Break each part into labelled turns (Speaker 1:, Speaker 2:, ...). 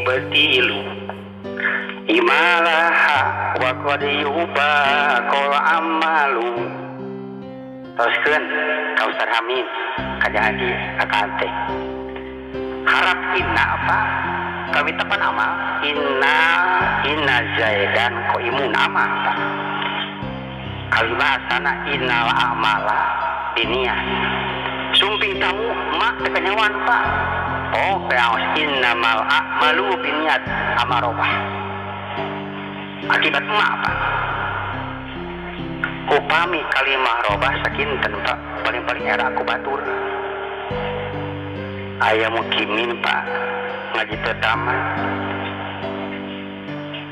Speaker 1: Yubtilu imalaha wa qad yubaqal amalu. Teruskeun ka Ustaz Hamim, ka Haji, ka Kante. Harap inna apa? Kami tepan amal inna inna zaidan qaimun amal. Kalimah sana innal amala diniyah. Sumping tamu mak teu kanyawan, Pak. Oh, kaos innamal a'malu binniyat amarobah. Akibat mak, Pak. Upami kalimah robah sakinten, Pak, paling-paling era aku batur. Aya mukimin, Pak, ngaji pertama.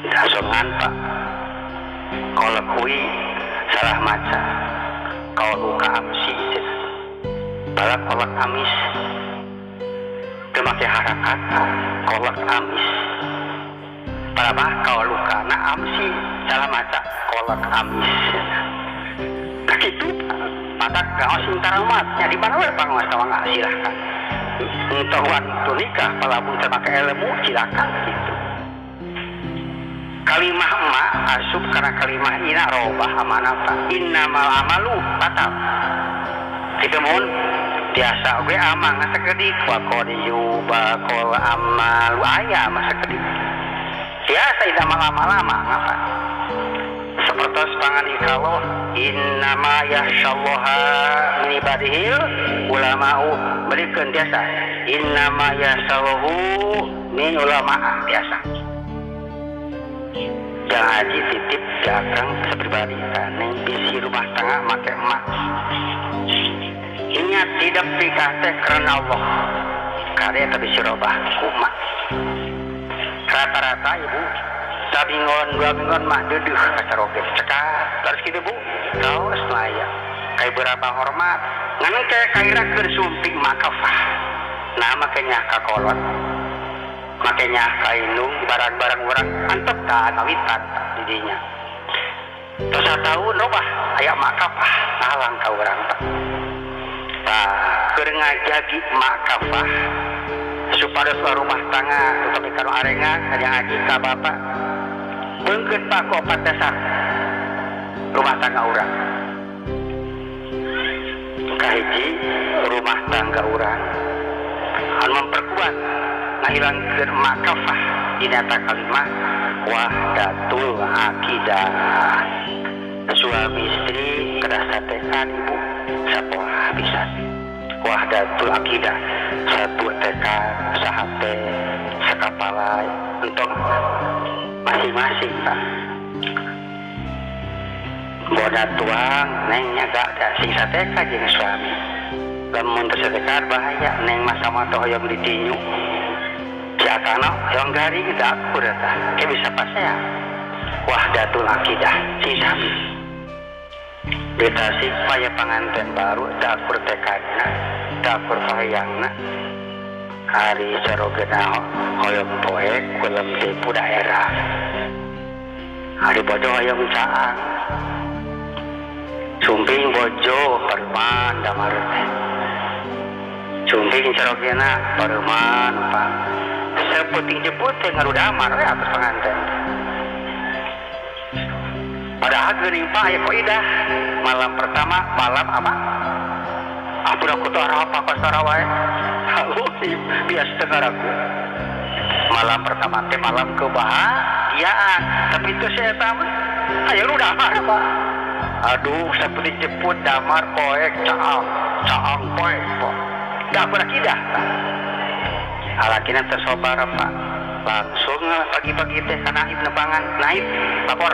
Speaker 1: Dasongan, Pak. Kalau kui salah maca. Kalau luka amsi balak kolak amis. Teu make harakat kolak amis. Parabah kalau luka na amsi salah maca kolak amis. Nah kitu matak gaos sing taramat nya di mana we pangaos tawang silahkan. Entah waktu nikah palamun teu make ilmu silakan gitu. Kalimah emak asup karena kalimah ina robah amanah, Pak. Innamal amalu batal. Kitu mun biasa oge amang sakedik wa qad yubaqal amalu aya mah sakedik. Biasa innamal amal amang apa? Sapertos pangandika Allah innama yahsyallaha min ibadihil ulama'u berikan biasa innama yahsyallahu min ulama biasa. Yang haji titip dagang sepribadi neng bisi rumah tangga make emak. Ingat tidak nikah teh karena Allah. Karya tapi sirobah kuma. Rata-rata ibu sabingon dua minggon mah deudeuh kacaroge cekap terus kitu bu terus aya kayak berapa hormat ngan teh kaira keur sumping makafah. Nah makanya kakolot makanya kainung barang-barang urang antep ka kawitan didinya. Terus tahun robah aya makafah ngalang ka urang teh. Tah keur ngajagi makafah supados rumah tangga tetapi kanu arengan aya haji ka bapak beungkeut Pak ku opat dasar rumah tangga urang. Kahiji rumah tangga urang anu memperkuat ngahilangkeun makafah dina eta kalimah wahdatul akidah. Suami istri kedah satekan ibu sapolah pisan. Wahdatul akidah satu tekad sahate sakapala entong masing-masing, Pak. Boda tuang nengnya gak ada sing sateka jeung suami. Lamun teu satekad bahaya neng mah sama teh hoyong ditinju. Si akana hoyong garing teu akur eta. Ke bisa pasea. Wahdatul akidah sing sami. Di Tasik paya panganten baru teu akur tekadna, teu akur kahayangna. Ari sarogena hoyong poek kulem tipu daerah. Ari bojo hoyong caang. Sumping bojo pareman damar teh. Sumping sarogena pareman Pak. Saputing jemput teh ngarudamar we atas panganten. Padahal geuning Pak aya kaidah malam pertama malam apa? Ampun aku tuh apa pasara wae. Biasa dengar aku. Malam pertama teh malam kebahagiaan, tapi itu saya tahu. Ayo lu damar, Pak. Aduh, seperti jemput damar poek caang, caang poek, Pak. Dah berakidah. Alakina tersobar, Pak. Langsung pagi-pagi teh kana naib nebangan, naib lapor.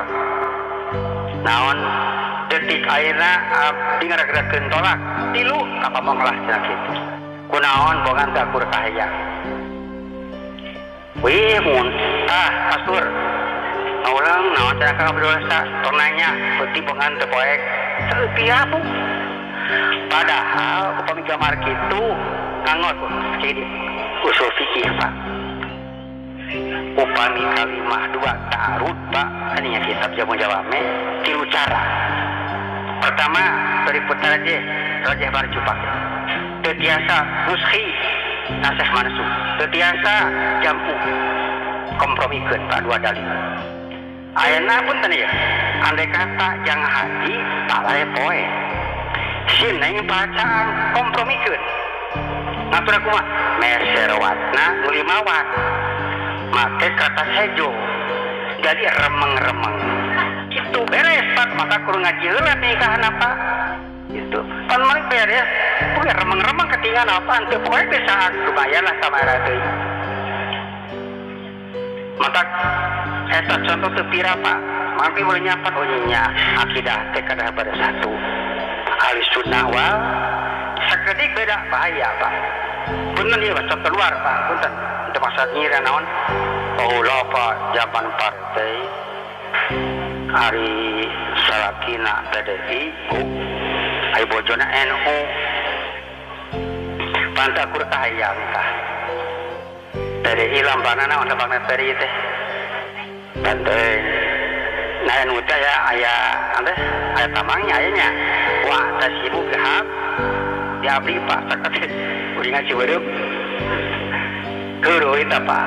Speaker 1: Naon detik ayeuna abdi ngarageurakeun tolak tilu ka pamong lah cenah kitu. Kunaon bongan teu akur kahayang. Wih mun tah pastur. Urang naon cenah ka berdosa tong nanya beuti bongan teu poek. Saeutik bu. Padahal upami gambar kitu ngangot kieu usul fikih, Pak. Upami kalimah dua ta'arud, Pak, kaninya kitab jamu jawame tilu cara. Pertama dari putar aja rajah barju, Pak. Teu tiasa nuskhi nasakh mansuh. Teu tiasa jam'u. Kompromikeun Pak dua dalil. Ayeuna pun teh ya, andai kata yang haji tak lae poe. Si neng bacaan kompromikeun. Ngatur aku mah meser watna meuli mawat. Make kertas hejo. Jadi remeng-remeng. Itu beres Pak, maka kudu ngaji heula nikahan apa. Itu pan mari beres, punya remeng-remeng ketinggalan apa teu poe teh saat lumayan lah sama era teh. Maka eta contoh teu pira Pak, mangke boleh nyapat oh nya akidah teh kada pada satu. Ahli sunnah wal sakedik beda bahaya Pak. Punten ieu contoh luar Pak, punten. Teu maksud nyira naon? Oh Pak zaman partai ari salakina PDI ai bojona NU pantakur kahayang tah PDI lambangna naon lambangna PDI teh banteng nah NU teh aya aya teh aya tamangnya aya nya wah teh sibuk gehap di abdi Pak saket uringan Ciweureum heureui tah Pak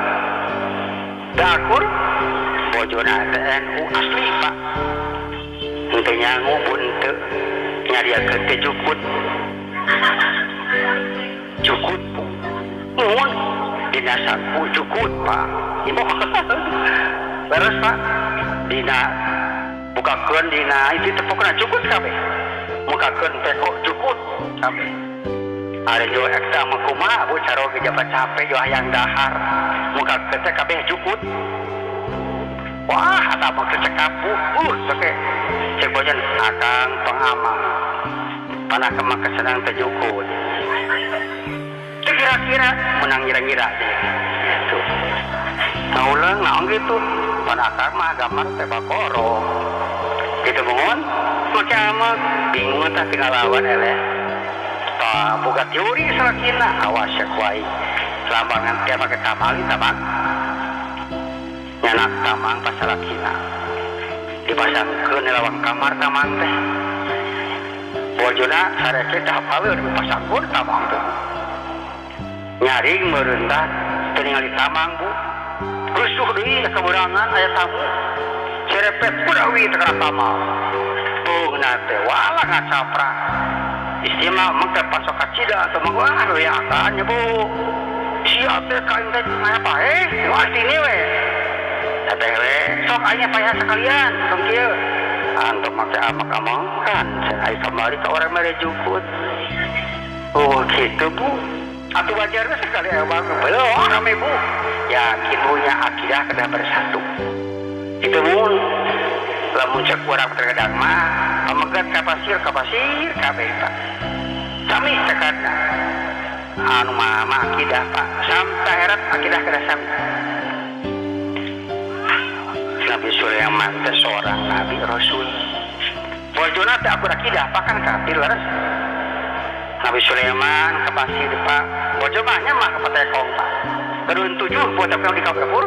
Speaker 1: dakur bojona teh NU asli Pak henteu nyangu pun teu nyariakeun teh jukut jukut mun dina saku jukut Pak ibu leres Pak dina bukakeun dina itu teh pokona jukut kabeh mukakeun teh kok jukut kabeh ari jo ekta mah kumaha bu caroge jabat capek jo hayang dahar mukakeun teh kabeh jukut wah atau apa kecekap oke cek bojan akang pengamang panah kemak kesenang terjukut itu kira-kira menang ngira-ngira gitu naulang naon gitu panah akang mah gambar teh bakoro gitu mohon make amat bingung tah tinggal lawan eleh tah buka teori salakina awas ya kuai lambangan teh make kamali tabang nyanak tamang pasalakina dipasangkeun lawang kamar tamang teh bojona sareke teh hafal dipasangkeun tamang teh nyaring meureun tah teu ningali tamang bu rusuh deui kaburangan aya tamu serepet kudawi teh kana tamang beungna teh walah ngacapra istimewa mah teh pasok kacida atau mah wah royakan nya bu sia teh kain teh aya paeh wah sini we teh we sok aya payah sekalian tong kieu antum make amak-amakan ai kamari ka urang mere jukut oh kitu bu atuh wajar we sekali aya bang oh rame bu yakin punya akidah kedah bersatu itu mun lamun cek urang terkadang mah pamegat ka pasir kabeh Pak sami cekadna anu mah akidah Pak sampai akhirat akidah kedah sami. Nabi Sulaiman teh seorang nabi rasul. Bojona teh akur akidah pakan kafir leres. Nabi Sulaiman ke pasir Pak. Bojo mah nya mah ke patekong Pak. Kedun tujuh buat apa di kapur.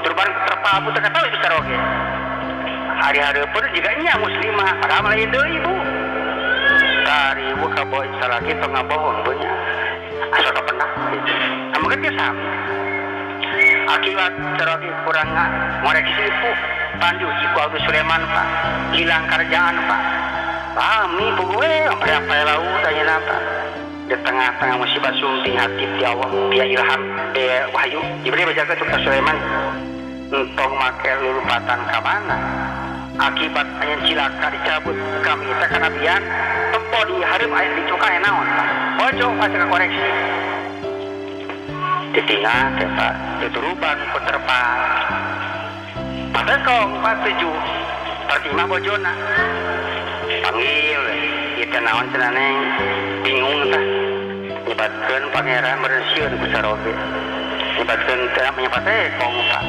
Speaker 1: Terbareng terpabu teh katahu itu saroge. Hari-hari pun juga nya muslimah padahal lain deui Bu. Tari bu ka boy salaki tong ngabohong bu nya. Asa kapenah gitu. Amun kieu sami. Akibat cerogi kurang ngoreksi bu pandu ibu Abu Sulaiman Pak hilang kerjaan Pak pahami bu gue apa laut tanya apa di tengah-tengah musibah sunting hati di Allah dia ilham dia wahyu diberi baca ke Sulaiman entong make lulupatan ka mana akibat aya cilaka dicabut kami teh kanabian tempo di hareup aya dicukai naon Pak ojo baca koreksi ditinggal teh Pak dituruban ku terpal patekong Pak tujuh pertimah bojona panggil ieu teh naon cenah neng bingung tah nyebatkeun pangeran meureun ku saroge nyebatkeun teh menyebat kong Pak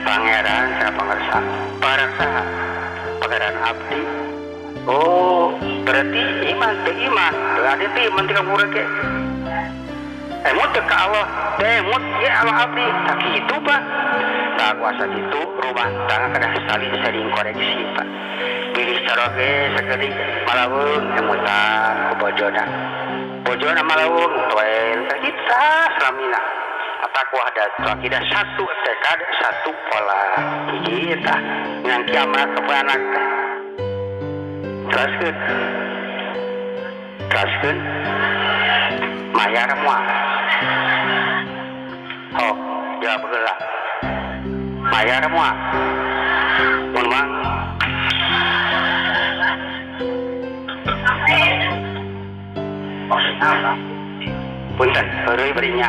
Speaker 1: pangeran cenah pangersa para saha pangeran abdi oh berarti iman teh iman berarti teh iman teh ka ge emut ke Allah, demut ya Allah abdi, tak itu Pak. Tak kuasa itu rumah tangga kena saling sering koreksi Pak. Pilih saroge sekedik malawung emutan ku bojona. Bojona malawung toel kita selamina. Atak wahdatul akidah, satu tekad, satu pola. Hiji tah ngan kiamat ke anak teh. Teruskeun. Teruskeun. Mayar moal. Oh, jawab heula. Mayar moal. Mun mang. Punten, heureuy bari nya.